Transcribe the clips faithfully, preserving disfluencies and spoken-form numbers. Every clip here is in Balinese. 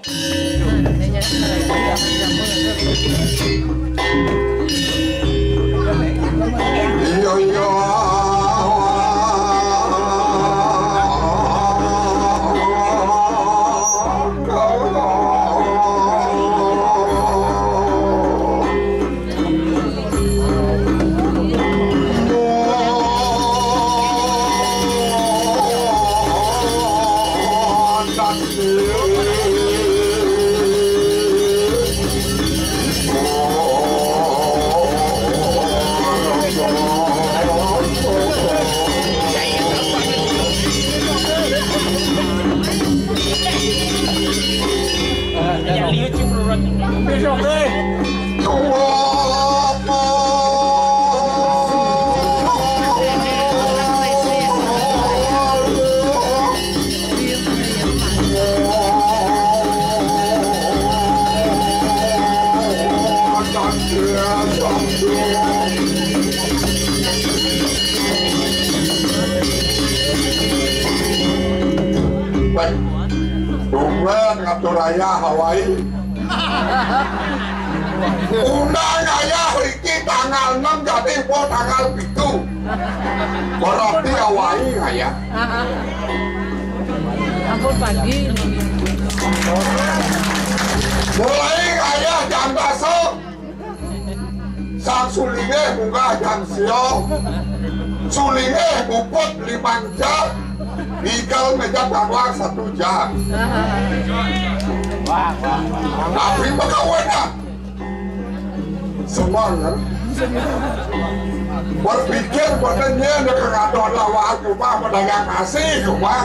Iya, iya. Weh, tumben ngatur ayah Hawaii. Undang ayah Riki tanggal enam, jadi po tanggal pitu. Berarti Hawaii ayah. Aku pagi. Mulai ayah jam dasa. Sang sulingeh munggah jam sia. Sulingeh muput limang jam. Igal meja panglang satu jam. Tapi bagawana. Semangat. Berpikir pada nyen dia kang ada lawak cuma pedagang nasi cuma.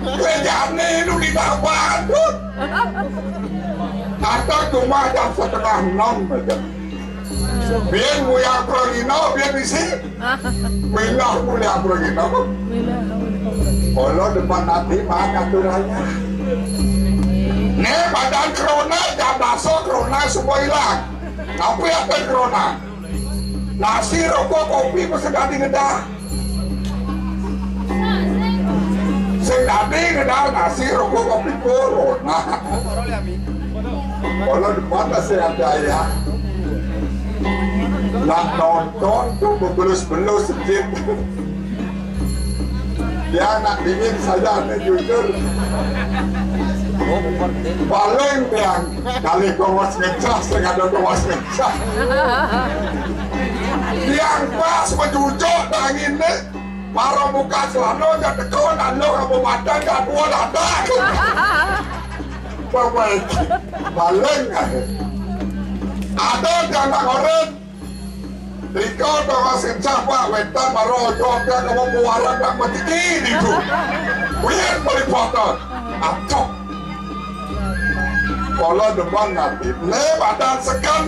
Kerjaan ini di bandut. Kata cuma jam setengah enam aja. Biar mulia pragina, biar bisi. Pindah mulia pragina. Kalau depan nanti mah aturannya. Nih badan corona, jam dasa corona semua hilang. Tapi apa corona? Nasi, rokok, kopi, mesti ganti ngedah. Sing dadi ngedah nasi, rokok, kopi, corona. Kalau di mana saya ada ya? Nak nonton tuh bebelus-belus sedikit. Dia anak dingin saja, nih jujur. Paling yang kali kawas ngecas, sing ada kawas ngecas. Yang pas menjujuk angin nih. Para buka celana, dia teko, dan lo kabupaten, dan dua datang. Baik, balik. Ada janda orang. Riko, tengah sincah, Pak, wetan, baru ojo, dia kamu muara, dan matiki, itu. Wih, balik foto. Acok. Kalau depan nanti, ne badan sekan,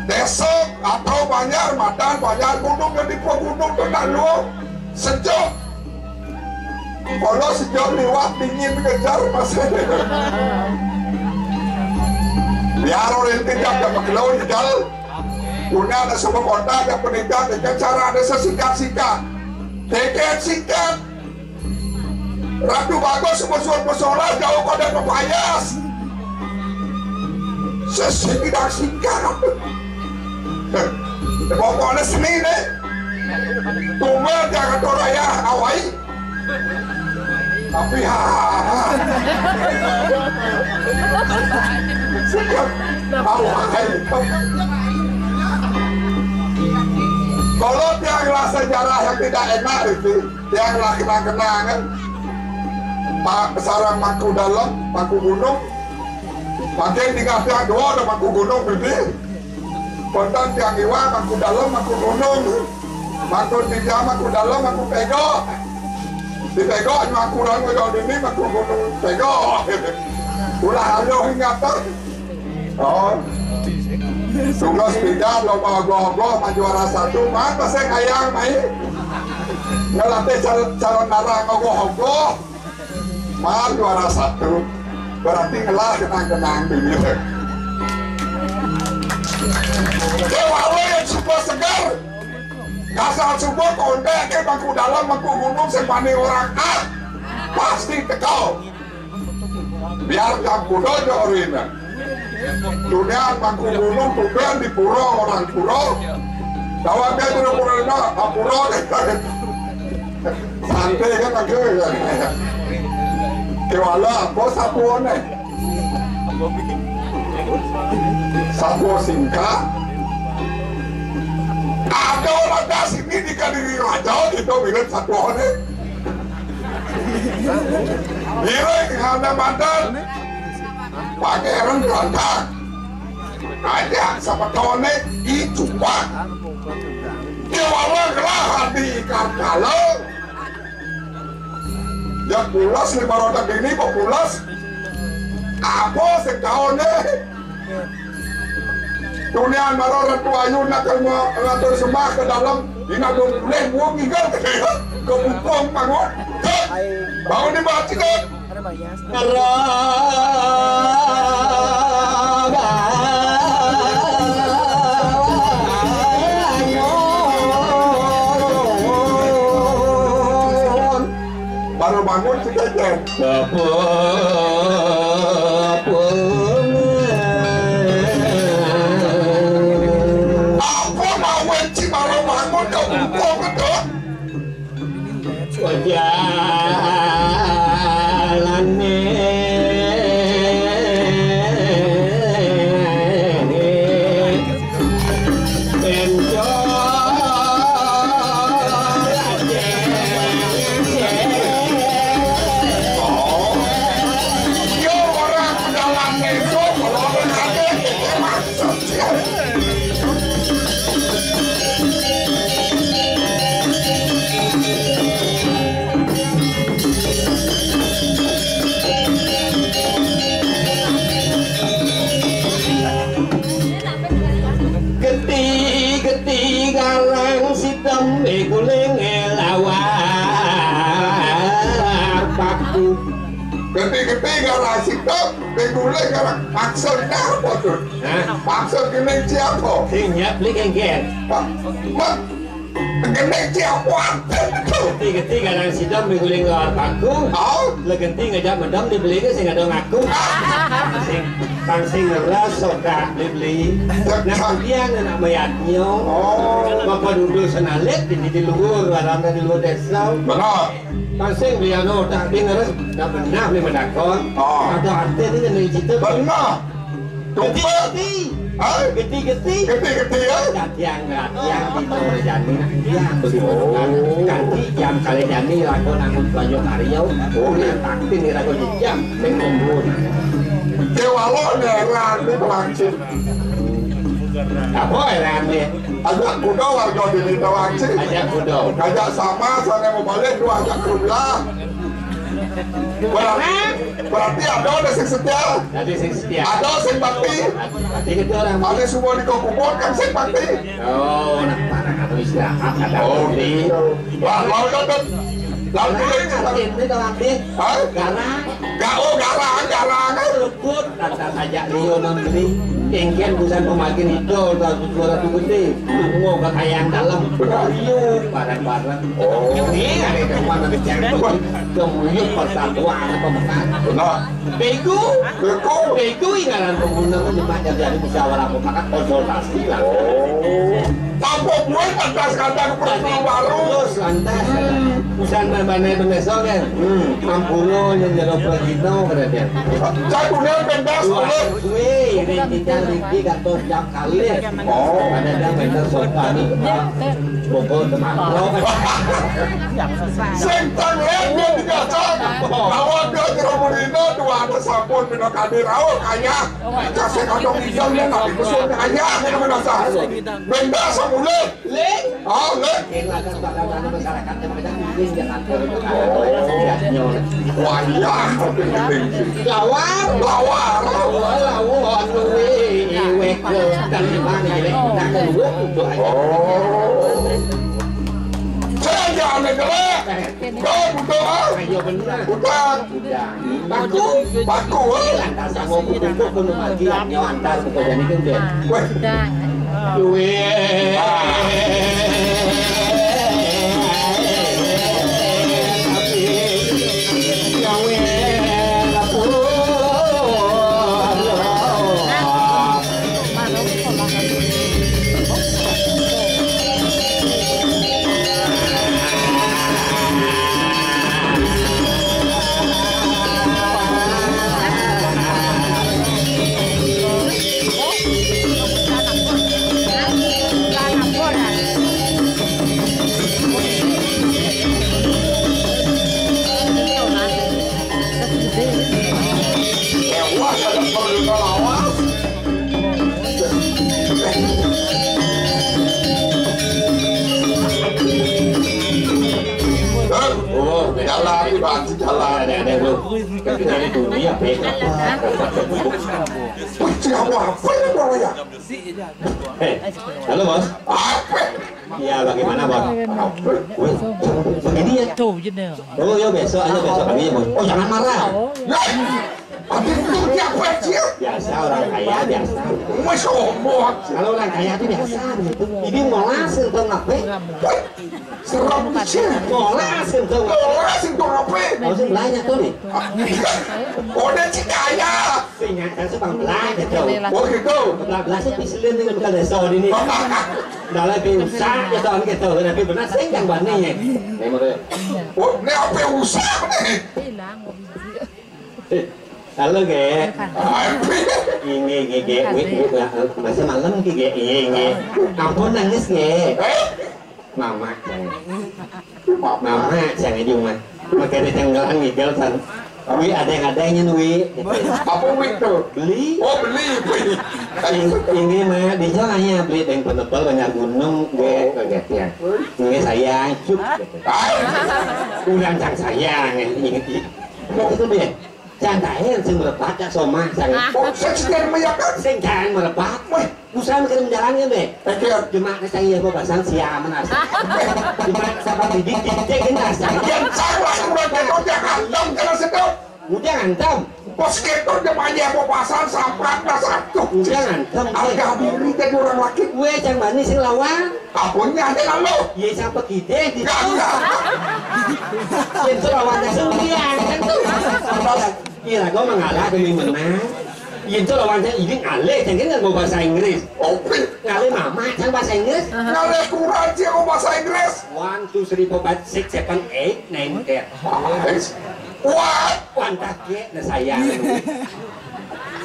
desa atau banjar, madan, banjar, gunung, dan di gunung, tu nak lu. Sejuk. Kalau sejuk liwat dingin kejar masih. Biar orang tidak ada maklum, jal. Punya ada semua kota, ada pendidikan, ada cara, ada sesikat-sikat. Tiket sikat. Ratu bagus, semua suara pesolah, jauh kau dan payas. Sesi tidak sikat. Pokoknya seni nih. Tunggal dia kata raya awai. Tapi ha. Siap. Awai. Kalau dia ngerasa sejarah yang tidak enak itu, dia ngerasa kenang-kenangan. Pak sarang mangku dalam, mangku gunung. Pakai tinggal tiang dua ada mangku gunung, bibi. Kontan tiang iwa, mangku dalam, mangku gunung. Mangku tiga, mangku dalam, mangku pego. Di pego, mangku dalam, pego dini, mangku gunung, pego. Ulah aluh ingatan. Oh. Tugas tidak, lomba ogoh-ogoh, mah juara satu, mah, pasang ayang, mai. Ngelatih calon, calon narang ogoh-ogoh. Mal juara satu. Berarti ngelah kenang-kenang dunia. Dewa lo yang super segar. Kasar subuh kontak ke bangku dalam, bangku gunung, sing paning orang ah. Pasti tekal. Biar jam kuda jauh rina. Dunia mangku gunung tuban di pura orang pura. Tawa dia di pura lima, ah, pura deh. Santai kan lagi kan. Kewala apa sapuan eh? Sapuan singkat. Ada orang dah sini di Kadiri Raja kita bilang sapuan eh. Bilang ada mantan. Pangeran Kelantan. Aja sama kawannya itu, Pak. Dia walau gelah di Karkala. Ya pulas lima roda ini kok pulas. Apa sing kawannya? Dunia maro Ratu Ayu nak ke ngatur sembah ke dalam. Ini ada boleh buang ikan ke bukong bangun. Bangun di masjid. Baru bangun si Cecep. Apa mau si baru bangun ke bukong itu? Ojalané encok. Yo ora jalan encok, ora ada. Geti-geti garang sitem guling lawar paku. Geti-geti garang sitem guling garang maksudnya apa tuh? Hah? Maksud gini siapa? Sing nyap li kengken. Pak, Pak, gini siapa? Geti-geti garang sitem guling lawar paku. Oh? Legenti ngajak medem dibeli ke sing ada ngaku. Sing Tang sing ngeras soka dibeli. Nah, kemudian anak mayatnya. Oh. Bapak duduk senalit di, di luhur, warana di luhur desa. Benar. Tang sing beli anu, tak di ngeras, dah benar ni mendakon. Oh. Ada arti ni kena cerita. Benar. Geti-geti. Hah? Geti-geti. Geti-geti, ya? Latihan, latihan, di luhur jani, latihan. Oh. Ganti jam kali jani, lagu nanggut baju karyo. Oh, iya. Taktin, lagu jam. Sing kumpul. Kewalo heran di Perancis. Apa heran ni? Ajak kuda warga di Perancis. Ajak kuda. Ajak sama sana mau balik dua ajak kerumlah. Berarti, berarti ada ada sing setia. Ada sing setia. Ada sing bakti. Berarti kita orang ada semua di kubur kan sing bakti. Oh, nak mana kamu istirahat ada. Oh, gitu. Wah, mau dapat. Lalu kita ini kalau ambil. Hah? Garang. Gak, oh, garang, garang. Luput, kata saja Lio membeli. Kengken busan pemakin itu, satu suara tuh gede. Mau ke kayang dalam. Lio, bareng-bareng. Oh. Ini ada yang mana yang kemudian persatuan apa bukan? Benar. Bego. Bego. Bego ingaran pembunuh menyemak jadi musyawarah mufakat konsultasi lah. Oh. Apa buat atas kata perlu baru? Terus lantas. Busan mana beneso kan? Hmm. Ampura yang jero pragino berarti. Satunya pentas boleh. Wih, ini kita Riki Gatot Jam Kalih. Oh. Ada yang bener sopan. Bogor Temanggung. Sing tang lek dia digasak. Lawan dia jero mulino dua ada sampun pina kadi rauh kaya. Kasih kadang ijol dia tapi kusut kaya. Ini mana sah? Benda samule. Lek. Oh, lek. Yang ada pada masyarakat yang mereka pilih jangan turun ke kanan. Wayah. Lawar. Lawar. Lawar, lawar, anu, weh, weh, ke, dan di mana, jelek, nak keluar, itu aja. Oh. Saya jangan jelek. Kau butuh, ah? Ayo, benar. Bukan. Udah. Baku. Baku, ah? Lantas, aku butuh, aku belum lagi, nyawa antar, bukan jadi, kan, deh. Weh. Duit. Nanti jalan. Ada, ada, bro. Kan kita ini dunia, P K. Wih, siapa apa ini, Bro, ya? Eh, halo, Bos. Apa? Ya, bagaimana, Bos? Apa? Wih, begini ya. Tuh, gitu. Oh, ya, besok aja, besok pagi ya, Bos. Oh, jangan marah. Ya. Tapi itu dia apa, Cil? Biasa, orang kaya biasa. Wih, sombong. Kalau orang kaya itu biasa gitu. Ini mau langsung tuh ngapain? Wih, serem, Cil. Mau langsung tuh. Mau langsung tuh ngapain? Mau sih belanja tuh nih. Udah, Cil, kaya. Sing nyata sih bang belanja tuh. Oh, gitu. Belah-belah sih pisilin nih, bukan desa ini. Udah lebih usah ya, tahun gitu. Lebih benar sih yang bani ya. Ini mau tuh. Oh, ini apa yang usah nih? Halo, Ge. Ini, Ge, Ge. Wi, wi, wi, masih malam ki, Ge. Iya, Ge. Ampun, nangis, Ge. Mama, jangan. Mama, jangan, Jung, mah. Makanya tenggelam ngigel, san. Wi, ada yang adanya, Wi. Apa, Wi, tuh? Beli. Oh, beli, Wi. Ini, ini mah, di jalannya beli yang penebal banyak gunung, Ge. Kaget ya. Ini sayang, cuk. Gitu. Udah, cang sayang, ya. Ingat, ingat. Mau itu, Be. Jantayan sing merebat ya somah, sang. Oh, saya sedang meyakan. Sing jangan merebat. Weh, usah mikir menjalannya, Be. Oke. Cuma ke saya mau pasang siaman asal. Cuma sabar dikit, dikit, dikit, asal. Yang salah, udah ketok, jangan dong, jangan sedot. Udah ngantem. Bos ketok, dia banyak mau pasang, sampat, nah, satu. Udah ngantem, Be. Harga diri jadi orang laki. Weh, jangan manis sing lawan. Apunnya ada lalu. Iya, siapa kita? Enggak, enggak. Itu lawannya sendirian, kan tuh. Kira gua mengalah demi menang. Itu lawannya ini ngalih, jangan nggak mau bahasa Inggris. Oke. Ngalih mama, jangan bahasa Inggris. Ngalih kurang sih mau bahasa Inggris. One, two, three, four, five, six, seven, eight, nine, ten. Nice. What? One tak ya, nah sayang.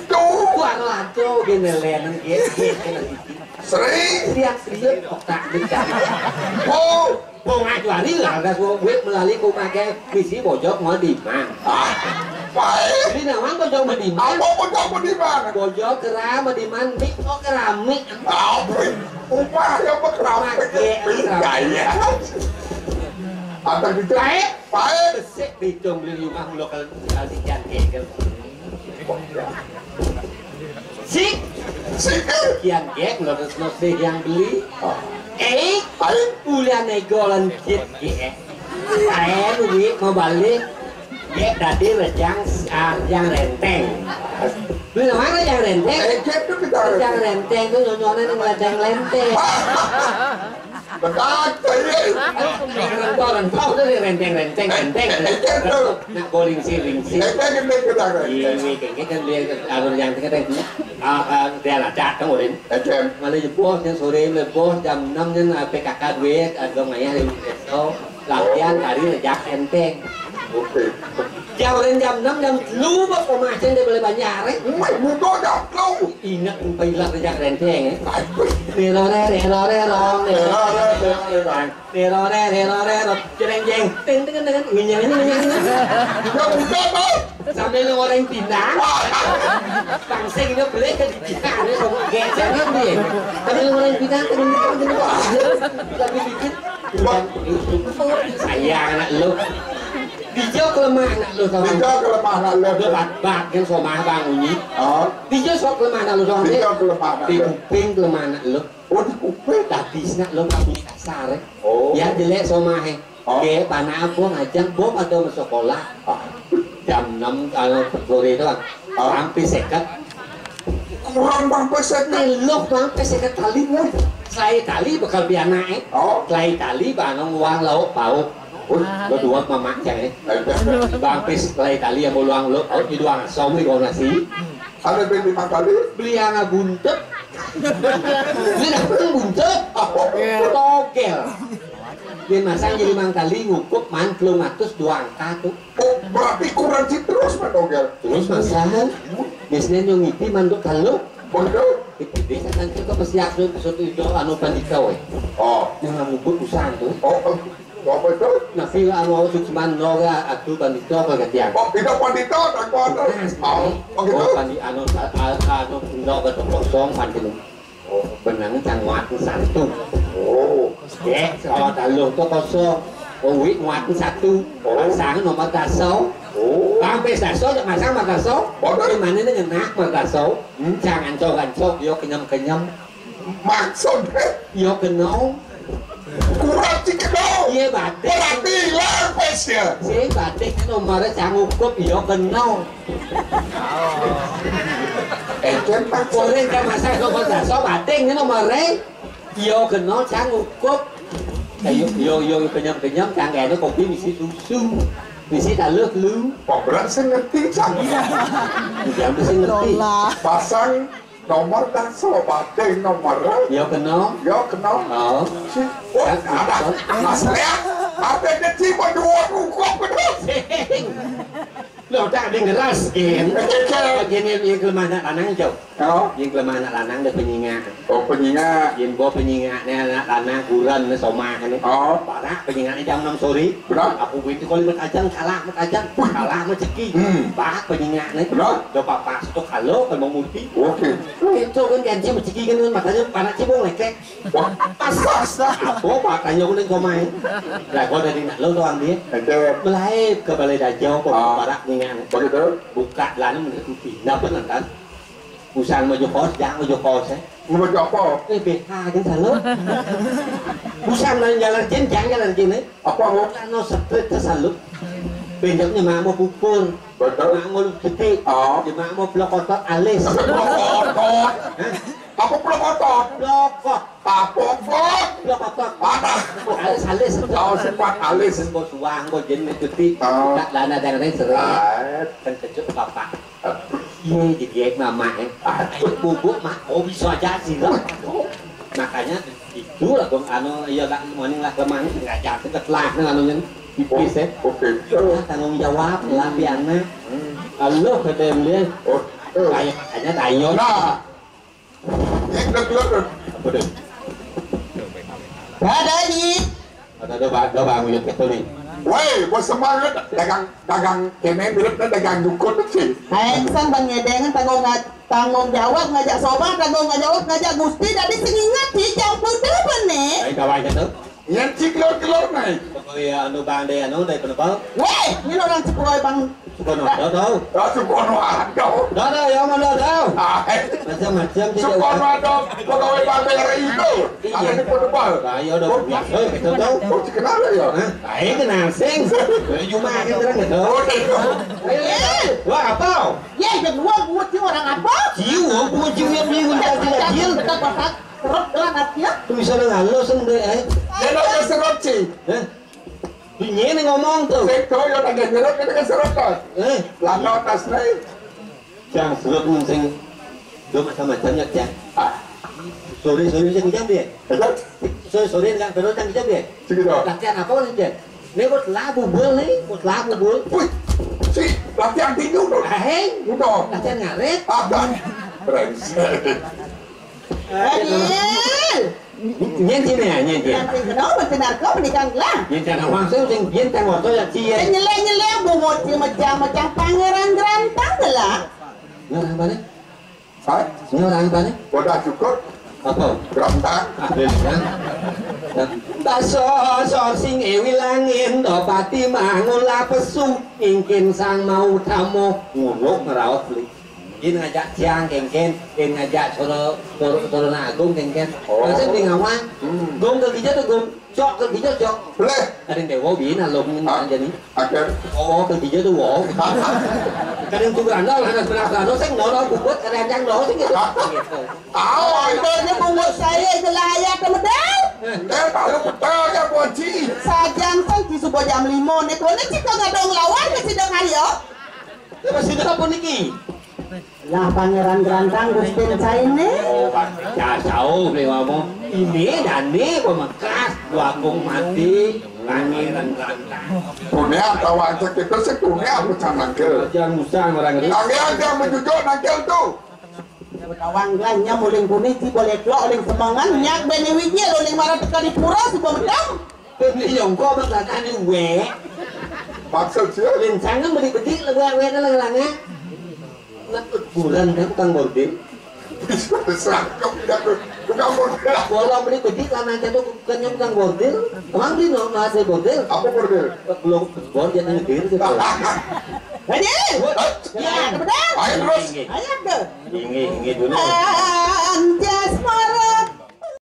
Tuh. Gua lado gini lenen, gini, gini. Sri. Siap, siap, otak gede. Oh. Wong acuali lah, ada wong wit melali ku make misi bojok mau di mana? Ah, baik. Di nawang bojok mau di mana? Apa bojok mau di mana? Bojok keram mau di mana? Mik kok keramik? Apa? Upah ya, apa keramik? Make, keramik. Gaya. Ada gitu. Baik. Baik. Besik bidong beli rumah mulo kalau sekali sekian kegel. Sik. Sik. Kian gek, menurut sih yang beli. Oh. Eh, ayo. Ulian negolan gek gek. Saya duit mau balik. Gek tadi rejang, ah, rejang renteng. Beli mana rejang renteng? Eh, gek tuh kita rejang renteng tuh nyonyonan yang ledeng lenteng. Betul, iya. Orang tahu, orang tahu tuh renteng renteng renteng. Eh, eh, gek tuh. Nak boling sih, ling sih. Eh, gek, gek, gek, gek. Iya, iya, gek, gek, kan dia alur yang tengah tengah. Ah, ah, dia lah, cak, kamu, Rin. Ecem. Malah jebos, yang sore, jebos, jam enam, yang, ah, P K K dua, ah, dong, ayah, di resto. Latihan tari rejak enteng. Oke. Jam, jam enam, jam telu, Bos, pemacen dia boleh banyak, eh. Wih, muda dah, telu. Ingat, lupa hilang rejak renteng, eh. Aduh. Rerore, rerore, rong, rerore, rerore, rong. Rerore, rerore, rong. Jereng, jeng. Teng, teng, teng, teng. Ngenyeng, ngenyeng, ngenyeng. Ya udah, Bos. Sambil ngoreng pinang. Tangsing ini beli ke di kita, ini mau geser kan dia. Sambil ngoreng pinang, sambil ngoreng pinang. Sambil dikit. Sayang anak lu. Dijo kelemah anak lu, tau. Dijo kelemah anak lu. Lu bak-bak yang somah bangunyi. Oh. Dijo sok kelemah anak lu, tau. Dijo kelemah anak lu. Di kuping kelemah anak lu. Oh, di kuping. Tapi nak lu tapi kasar, eh. Oh. Ya jelek somah, eh. Oh. Oke, panah aku ngajak Bob atau sekolah. Ah. Jam enam, anu, sore itu, Bang. Ah. Sampai seket. Kurang bang pesek. Nih, lo bang pesek tali, woi. Saya tali bakal biar naik. Oh. Saya tali bangun uang lauk pauk. Woi, lo dua mamak cang, eh. Bang pes saya tali yang mau uang lauk pauk di doang som nih kalau nasi. Ada beli lima kali. Beli yang buntet. Beli yang buntet. Apa? Togel. Dia masang jadi mang tali ngukup man telung atus dua angka tuh. Oh, berarti kurang sih terus, Pak Togel. Terus masang. Biasanya nyong iti manduk kalau. Betul. Itu bisa kan kita pesiap tuh, suatu itu anu pandita, weh. Oh. Yang ngukup usaha tuh. Oh, oh. Apa itu? Nah, sila anu suksman loga atu pandita apa gatian? Oh, tidak pandita, tak kuat. Mas, oh, oh, gitu? Oh, pandi-, anu, a-, a-, anu, loga tuh kosong, pandita. Oh. Benang cang muat satu. Oh. Ya, kalau taluh tuh kosong. Oh, wih, muat satu. Oh. Pasang nomor daso. Oh. Bang pes daso, jak masang nomor daso. Bener. Di mana ni ngenak nomor daso? Hmm. Jangan cok-cok, yo kenyem-kenyem. Maksudnya? Yo keno. Kurang si keno. Iya, batik. Berarti hilang pes ya? Si batik nomornya cang ukup, yo keno. Eh, kan maksud- Boleh kan masang nomor daso, batik ni nomornya. Yo keno cang ukup. Yo, yo, yo kenyem-kenyem, cang kena kopi misi susu. Misi taluh lu. Pemberat sing ngerti, cang. Jangan mesti ngerti. Lola. Pasang nomor daso, batik nomor. Yo keno. Yo keno. Oh. Si, oh, ada. Mas Lea, apa kecil, mau dua ukup, betul? Lo tak ada ngeras, Gen. Gen, yang kelemahan anak lanang, Cok. Oh. Yang kelemahan anak lanang ada penyingak. Oh, penyingak. Yang bawa penyingak ni anak lanang, guran ni, somah ni. Oh. Parak penyingak ni jam enam sore. Benar. Aku bintu kali mat ajan, kalah mat ajan, kalah mat ceki. Hmm. Parak penyingak ni. Benar. Do papak satu kalo, kalau mau murti. Oke. Itu kan janji mat ceki kan, makanya parak cibung lekek. Wah, astaga. Apa, Pak? Tanya aku ning komae. Lah, kok dari nak lo doang dia. Ada. Melaib ke Balai Dajau, kok parak ningan. Begitu. Buka dalam, pindah pun lantas. Usang maju kos, jangan maju kos, eh. Maju apa? Eh, B H kan selalu. Usang main jalan jin, jangan jalan jin, eh. Apa, Bu? Kan no seprit ke selalu. Pinjamnya mau pukul. Betul. Mau lu gede. Oh. Dia mau blok otot alis. Blok otot. Hah? Apa blok otot? Blok otot. Apa, Bang? Blok otot. Patah. Alis, alis. Oh, sempat alis. Mbok suwang, mbok yen cuti. Oh. Tak lana dang ning sering. Ah. Kan kejut bapak. Iya, jadi mama, eh. Aduh. Bubuk mah, oh, bisa aja sih, loh. Makanya itu lah, Bang, anu, iya, tak mending lah, lemah, nggak jatuh ke telah, anu, yang tipis, eh. Oke. Nah, tanggung jawab, lah, piana. Hmm. Halo, kata dia. Oh. Kayak makanya tayo. Nah. Ini udah keluar tuh. Apa tuh? Ada ini. Ada, ada, Bang, ada, Bang, lihat betul nih. Woi, bos semangat dagang, dagang kene mirip dagang dukun sih. Aeng sang bang ngedengan tanggung nga-, tanggung jawab ngajak sobat, tanggung jawab ngajak gusti, tapi sing ingat sih jam putu apa nih? Baik, kawan itu. Yang ciklor-klor naik. Pokoknya anu bang deh, anu dari penebal. Weh, ini orang Cikroy bang. Sukono, tahu, tahu. Ah, Sukono ada. Tahu, tahu, ya mana tahu. Ah, eh. Macam-macam sih. Sukono ada pegawai bank B R I itu. Iya. Ada di Padang. Nah, ya udah biasa, kita tahu. Oh, dikenal ya? Hah? Baik, kenal sing. Cuma aja terang gitu. Oh, iya. Eh, wah, apa? Ya, yang dua buat orang apa? Ciu, buat ciu yang bingung tadi lagi. Kita pasak. Terus dengan hati ya. Tulisan halus sendiri, eh. Dia nak serot sih. Eh? Ini ngomong tuh. Sing kaya tak nyerot, kita kan serot, kan? Eh. Lama tas naik. Yang serot mung sing do macam-macam ya, Cang. Ah. Sore-sore sing jam dia. Betul? Sore-sore nggak perlu jam dia. Segitu. Latihan apa nih, Cang? Ini buat labu bul nih, buat labu bul. Wih, si latihan tinju tuh. Aheng. Udah. Latihan ngarit. Apa? Brengsek. Aduh. Nyen sini ya, nyen sini. Yang sing kenal, mesti narko, menikah lah. Nyen sini langsung, sing nyen sing moto ya, cie. Nyelek-nyelek, bungut, si mecah-mecah, pangeran gerantang lah. Ngarang apa nih? Hah? Ngarang apa nih? Udah cukup. Apa? Gerantang. Ah, beli kan? Baso sor sing ewi langin, dopati mangola pesu, ingkin sang mau tamo, nguruk ngeraot beli. Yen ngajak siang kengken, yen ngajak soro, soro, soro agung kengken. Oh. Masih di ngawang. Hmm. Gong ke gija tuh gong, cok ke gija cok. Boleh. Ada yang dewa bin, alung ini aja nih. Akhir. Oh, ke gija tuh wow. Kadang tuh berandal, ada sebelah berandal, saya nggak tahu bubut, kadang yang tahu sih gitu. Gitu. Tahu, ibaratnya bubut saya itu lah ayah ke medal. Eh, kalau betul ya, Bu Haji. Sajan saya di subuh jam lima nih, kau nih cik nggak dong lawan, masih dong hari ya. Terus itu apa niki? Lah, Pangeran Gerantang Gustin Caine. Oh, Bang, ya, jauh nih ngomong. Ini dan nih pemekas, dua agung mati, Pangeran Gerantang. Dunia tahu aja kita sih dunia aku sama ke. Jangan usah orang itu. Kalian yang menjujur nanti itu. Tawang gelannya muling kuni, si boleh kelok, uling semangan, nyak bene wijil, uling marah teka di pura, si bomedam. Ini nyongko, Bang, kakak ini, weh. Maksud sih? Lincang kan beli-beli, lewat-lewat, lewat-lewat. Nak bulan kan, Kang Bordin? Bisa, bisa. Kau tidak ber-, Kamu. Bola beli bedik karena jatuh bukannya bukan bordil. Emang beli no nggak ada bordil. Apa bordil? Belum bordil yang gede gitu. Aja. Ya, benar. Ayo terus. Ayo ke. Ini ini dulu. Anjas malam.